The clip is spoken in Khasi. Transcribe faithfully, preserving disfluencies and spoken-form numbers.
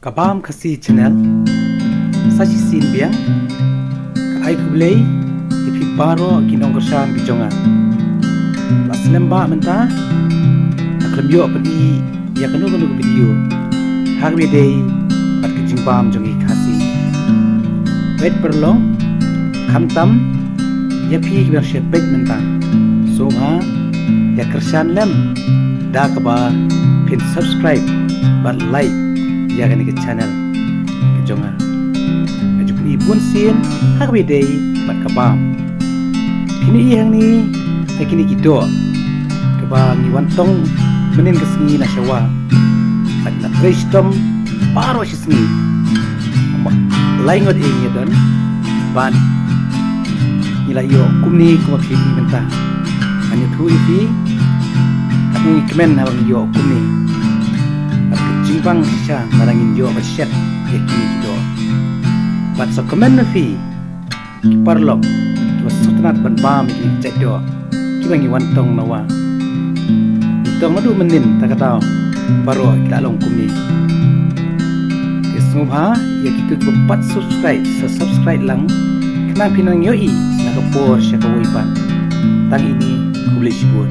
Ka Bam Khasi Channel, sa shisien biang ka ai khublei ïa phi baroh ki nongkyrshan ki jong nga. Ba slem ba mynta nga khlem ïoh pyni ïa kano kano ka video ha kaba ïadei bad ka jingbam jong ngi Khasi. Peit paralok, khamtam ïa phi kiba dang shu peit mynta, sngewbha ïa kyrshan lem da kaba phin subscribe bad like ïa kane ka channel ka jong nga. Nga ju pyni bunsien ha kaba ïadei bad ka bam. Phin ïohi hangne ïa kine ki doh kiba ngi wan tong mynnin ka sngi na Sawah. Bad nga trei shitom baroh shi sngi. Kumba lai ngut ïa ngi don bad ngi la ïoh kumne kumba phi ïohi mynta. Ngan ïathuh ïa phi katno ngi kmen haba ngi ïoh kumne. Bad ka jingbang shisha nga dang ngin ïoh ba shet ïa kine ki doh. Bad sa kmen na phi ki paralok kiba sngewtynnat ban bam ïa kine ki jait doh kiba ngi wan tong na Wah. Ngi tong naduh mynnin ta ka daw baroh ki la long kumne. Te sngewbha ïa kito kiba pat subscribe sa subscribe lang khnang phin nang ïohi na ka por sha kawei pat. Tang ine, khublei shibun.